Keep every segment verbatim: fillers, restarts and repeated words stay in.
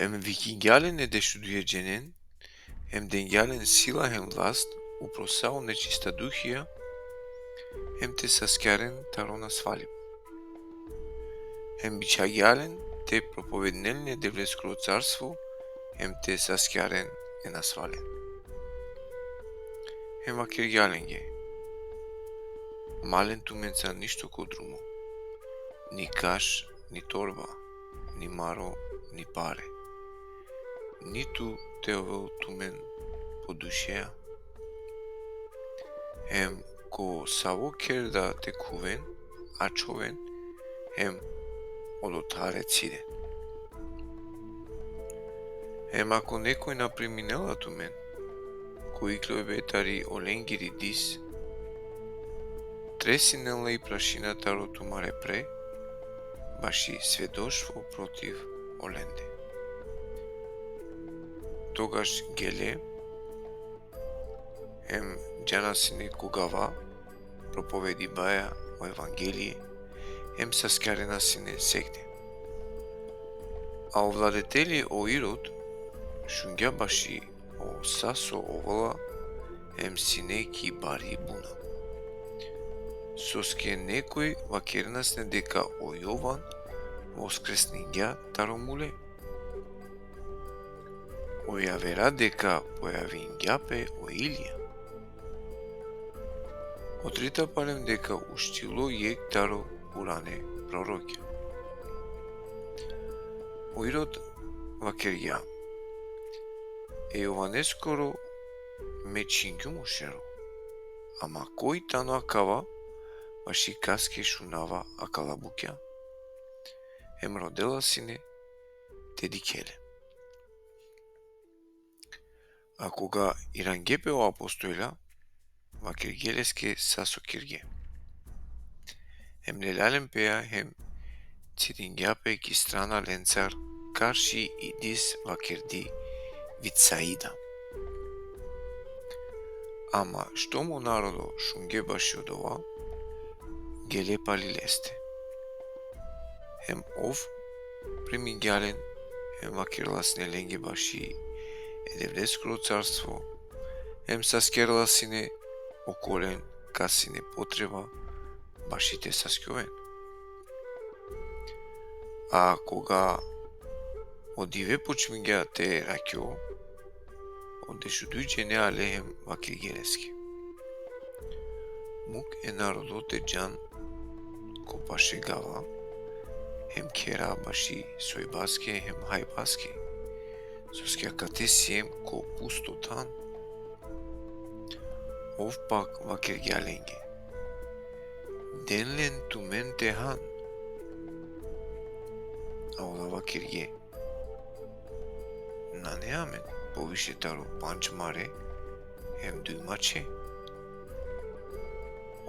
Em vikingja len e dešuduje dženen, em dengja len sila hem vlast upro sa o nečista duhija, em te saskjaren taro nasvaliba. Em bičhagja len te propovedinen e Devleskoro carstvo, em te saskjaren e nasvalen. Em vakergja lenge: Ma len tumenca ništo ko drumo, ni kaš, ni torba, ni maro, ni pare. Nitu te ovel tumen po dušeja. Em ko savo kher da te khuven, ačhoven, em odothar ciden. Em ako nekoj na priminela tumen, ko iklojbe tari olengiri dis, tresinen le i prašina taro tumare pre, baši svedoštvo protiv olende. Togaš gele, em džana sine ko gava, propovedibaja o evangelie, em saskjarena sine sekde. A o vladeteli o Irod šungja baši o sa so ovela, em sine ki bari buna. Soske nekoj vakerena sine deka o Jovan voskresningja taro mule. O javera deka pojavingja pe o Ilija. O trita palem deka uštilo jekh taro purane prorokja. O Irod vakergja: E Jovaneskoro me čhingjum o šero, ama koj tano akava, baši kaske šunava akala bukja? Em rodela sine te dikhe le. A koga irange pe o apostolja, vakerge leske sa so kerge. Em lelja len peja hem cidingja pe ki strana lencar karši i dis vakerdi Vitsaida. Ama štom o narodo šunge baši odova, gele pali leste. Hem ov primingja len, hem vakerela sine lenge baši e Devleskoro carstvo, hem saskjarela sine okolen kas sine potreba baši te saskjoven. A koga o dive počmingja te rakjo, o dešuduj džene ale hem vakerge leske: Muk e narodo te džan ko paše gava, hem khera baši sojbaske hem hajbaske, soske akate siem ko pusto than. Ov pak vakergja lenge: Den len tumen te han. A ola vakerge: Nane amen poviše taro pandž mare hem duj mače.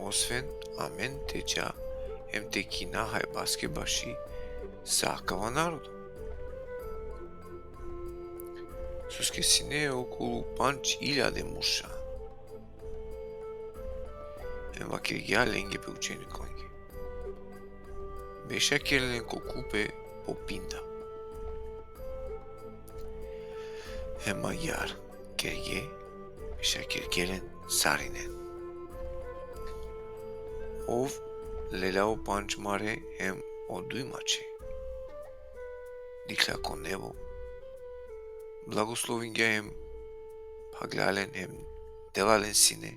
Osven amen te dža hem te kina hajbaske baši sa akava narodo. Soske sine okolu pandž iljade murša. Hem vakergja lenge pe učenikonge: Bešakeren len ko kupe po pinda. Hem agjaar kerge, bešakerge len sarinen. Ov lelja o pandž mare hem o duj mače. Dikhlja ko nebo, blagoslovingja hem phaglja len hem dela len sine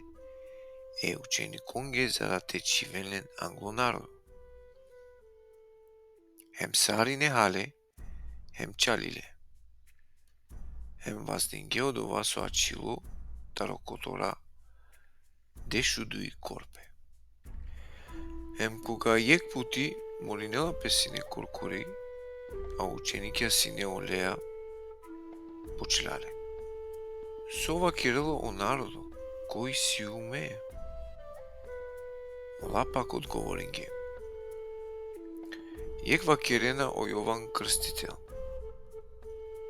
e učenikonge za da te čhiven len anglo narodo. Hem sarine hale, hem čalile. Hem vazdinge odova so ačhilo taro kotora dešuduj korpe. Hem koga jekh puti molinela pe sine korkori, a učenikja sine oleja pučhlja le: So vakerela o narodo, koj sium me? Ola pak odgovoringe: Jekh vakerena o Jovan Krstitel,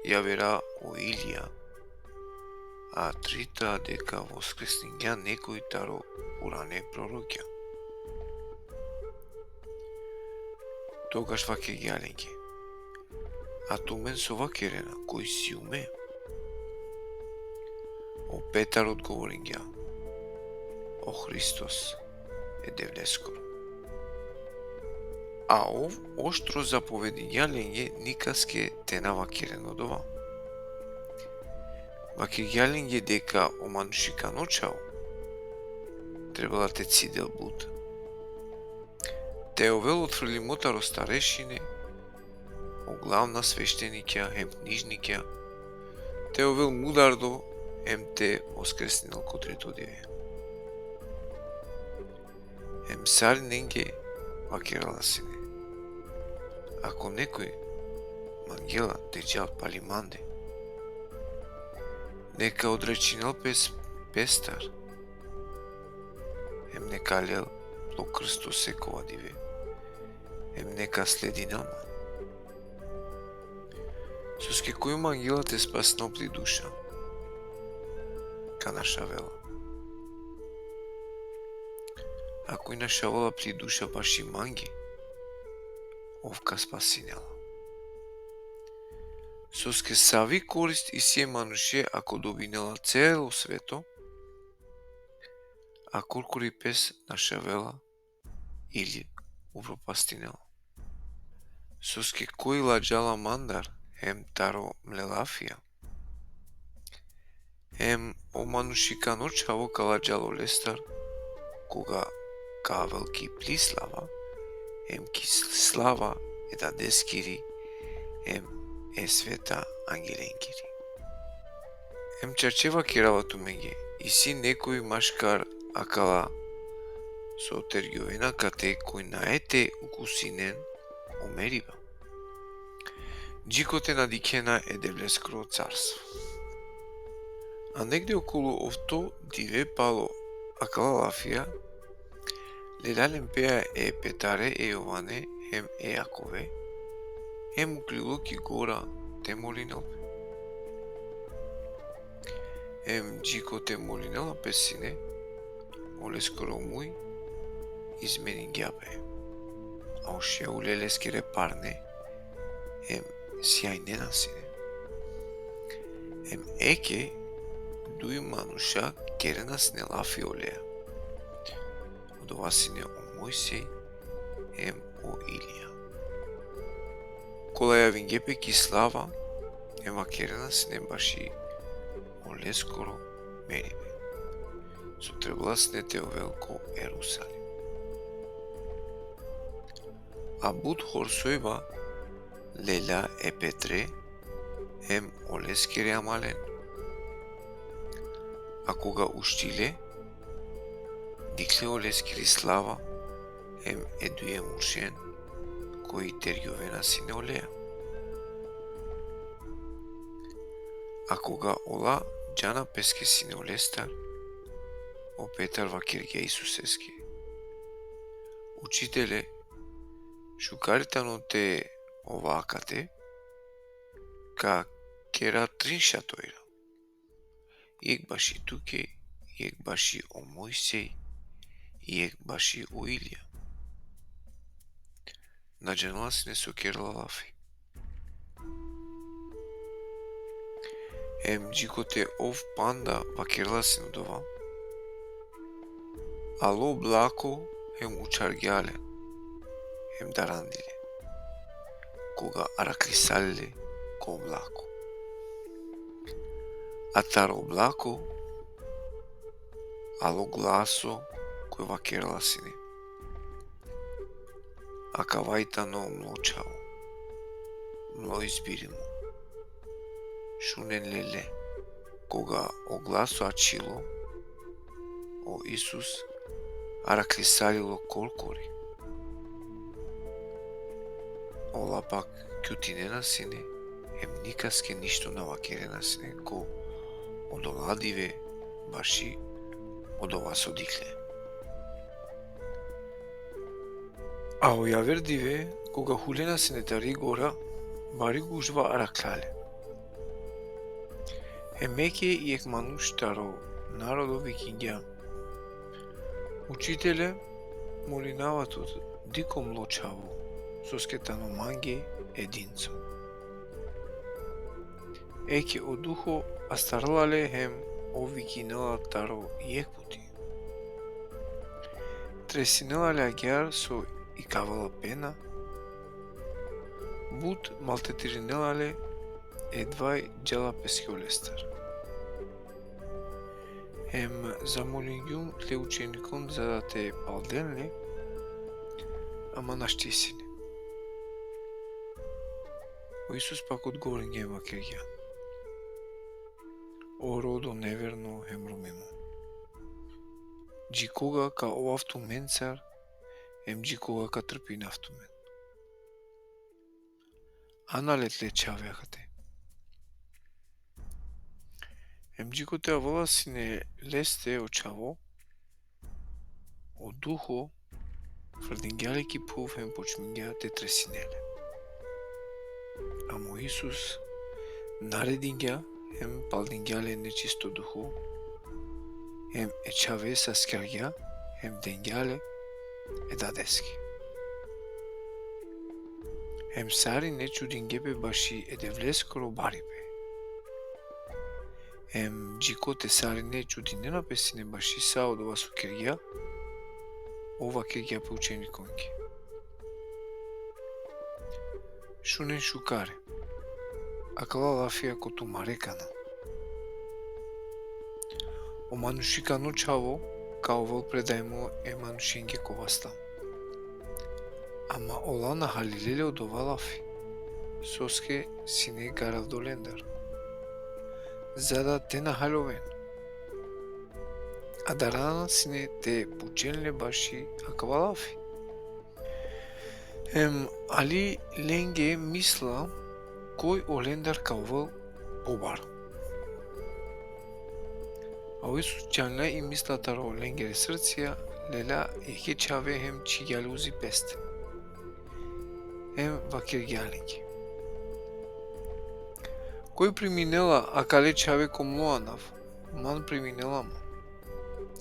javera o Ilija, a trita deka voskresningja nekoj taro purane prorokja. Togaš vakergja lenge: A tumen so vakerena, koj sium me?" O Petar odgovoringja: "O Hristos e Devleskoro." A ov oštro zapovedingja lenge nikaske te na vakeren odova. Vakergja lenge deka o manušikano čhavo trebela te cidel but, te ovel otfrlimo taro starešine, o glavna sveštenikja hem knižnikja, te ovel mudardo hem te voskresnel ko treto dive. Hem sarinenge vakerela sine: "Ako nekoj mangela te džal pali mande, neka odrečinel pes pestar, hem neka lel plo krsto sekova dive, hem neka sledinel man. Soske koj mangela te spasnel pli duša, ka našavela. A koj našavela pli duša baši mange, ov ka spasinela. Soske savi korist isi e manuše ako dobinela celo sveto, a korkori pes našavela ili upropastinela? Soske koj ladžala mandar hem taro mle lafija, hem o manušikano čhavo ka ladžal olestar, koga ka avel ki pli slava, hem ki slava e Dadeskiri, hem e sveta angelengiri. Hem čače vakerava tumenge, isi nekoj maškar akala so tergjovena kate, koj nae te ukusinen o meriba, dži kote na dikhena e Devleskoro carstvo." A negde okolo ofto dive palo akala lafija, lela len pea e Petare, e Jovane hem e Jakove, hem uklilo ki gora te molinel pe. Hem dži kote molinela pe sine, oleskoro muj izmeningja pe, a o šeule leskere parne hem sjajnena sine. Hem eke, duj manuša kerena sine lafi olea. Odova sine o Mojsej hem o Ilija. Kola javingje pe ki slava, hem vakerena sine baši oleskoro meribe, so trebela sine te ovel ko Erusalim. A but horsojba lela e Petre hem oleskere amalen. A koga uštile, dikhle oleskiri slava hem e duje muršen, koj tergjovena sine olea. A koga ola džana peske sine olestar, o Petar vakergja e Isuseske: "Učitele, šukar tano te ova akate, ka kera trin šatojra, jekh baši tuke, jekh baši o Mojsej, jekh baši o Ilija." Na džanela sine so kerela lafi. Hem dži kote ov panda vakerela sine odova, alo oblako hem učhargja le, hem darandile, koga arakhlisale ko oblako. A taro oblako alo glaso koj vakerela sine: "Akava i tano mlo čhavo, mlo izbirimo. Šunen le le." Koga o glaso ačhilo, o Isus arakhlisalilo korkori. Ola pak kjutinena sine, hem nikaske ništo na vakerena sine ko odola dive baši odova so dikhle. A o javer dive, koga hulena sine tari gora, bari gužva arakhla le. Hem eke jekh manuš taro narodo vikingja: "Učitele, molinava tut, dikh o mlo čhavo, soske tano mange edinco." Eke o duho astarela le hem ov vikinela taro jekh puti. Tresinela le agjaar so ikavela pena, but maltretirinela le, edva džala peske olestar. Hem zamolingjum le učenikon za da te palden le, ama našti sine. O Isus pak odgovoringja hem vakergja: O rodo neverno hem rumimo. Dži koga ka ovav tumencar, hem dži koga ka trpinav tumen. Ana le tle čhave akate. Hem dži kote avela sine leste o čhavo, o duho frdingja le ki phuv hem počmingja te tresinel le. Ama o Isus naredingja hem paldingja le nečisto duho, hem e čhave saskjargja hem dengja le e dadeske. Hem sarine čudingje pe baši e Devleskoro baripe. Hem dži kote sarine čudinena pe sine baši sa odova so kergja, ov vakergja pe učenikonge: Šunen šukare. Akala lafija ko tumare kana. O manušikano čhavo ka ovel predajmo e manušenge ko vasta. Ama ola na halile le odova lafi, soske sine garavdo lendar, za da te na haloven. Adarana sine te pučen le baši akava lafi. Hem ali lenge misla koj olendar ka ovel pobaro. A o Isus džanla i misla taro lengere srcija, lela jekhe čhave hem čhigja le uzi peste. Hem vakergja lenge: Koj priminela akale čhave ko mlo anav, man priminela man.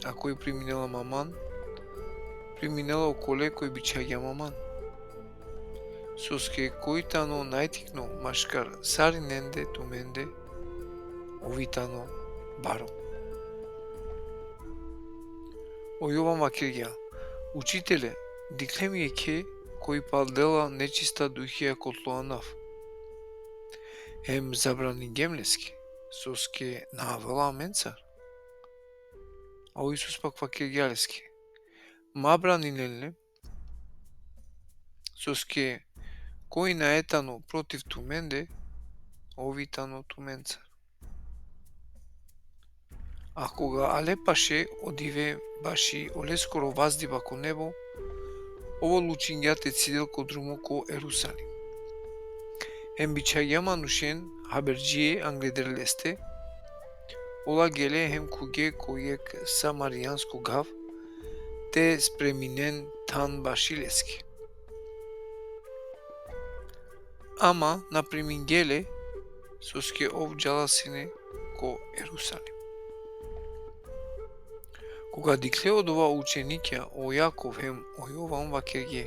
A koj priminela man man, priminela okole koj bičhagja man man. Soske koj tano najtikno maškar sarinende tumende, ov i tano baro. O Jovan vakergja: Učitele, dikhlem jekhe koj paldela nečista duhija ko tlo anav. Hem zabraningjem leske, soske na avela amencar. A o Isus pak vakergja leske: Ma braninen le, soske koj nae tano protiv tumende, ov i tano tumencar. A koga ale paše o dive baši oleskoro vazdiba ko nebo, ov odlučingja te cidel ko drumo ko Erusalim. Hem bičhagja manušen haberdžie angleder leste, ola gele hem khuvge ko jekh samarijansko gav, te spreminen than baši leske. Ama na primingje le, soske ov džala sine ko Erusalim. Koga dikhle odova učenikja, o Jakov hem o Jovan vakergje: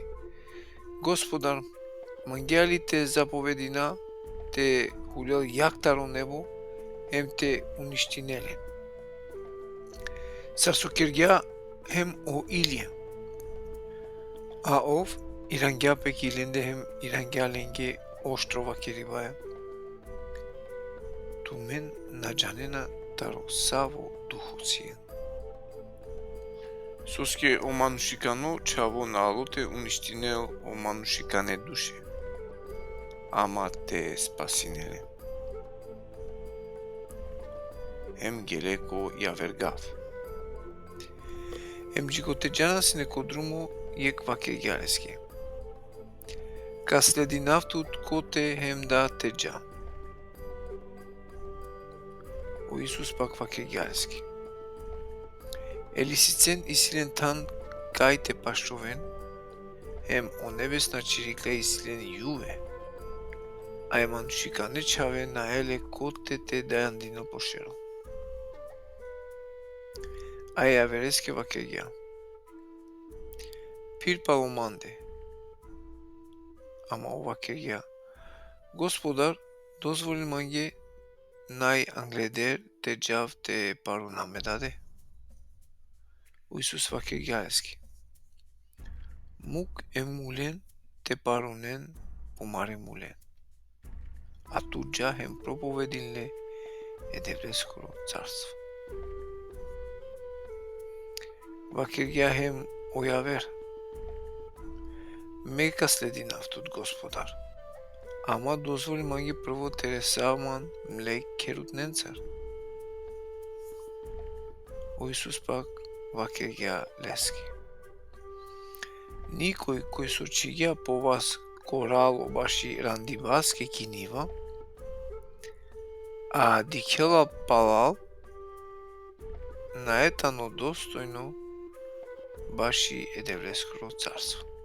Gospodar, mangea li te zapovedina te hulel jag taro nebo, hem te uništine len, sar so kergja hem o Ilija? A ov irangja pe ki lende hem irangja lenge oštro vakeribaja: Tumen na džanena taro savo duho sien. Soske o manušikano čhavo na alo te uništinel o manušikane duše, ama te spasinel len. Hem gele ko javer gav. Hem dži kote džana sine ko drumo, jekh vakergja leske: Ka sledinav tut kote hem da te dža. O Isus pak vakergja leske: E lisicen isi len than kaj te pašoven, hem o nebesna čirikla isi len juve, a e manušikane čhave nae le kote te dajandinel po šero. A e javereske vakergja: Phir palo mande. Ama ov vakergja: Gospodar, dozvolin mange naj angleder te džav te paruna me dade. O Isus vakergja leske: Muk e mulen te parunen pumare mulen. A tu dža hem propovedin le e Devleskoro carstvo. Vakergja hem o javer: Me ka sledinav tut, Gospodar, ama dozvoli mange prvo te resav man mle kherutnencar. O Isus pak vakergja leske: Nikoj koj so čhigja po vas koralo baši randibaske ki niva, a dikhela palal, nae tano dostojno baši e Devleskoro carstvo.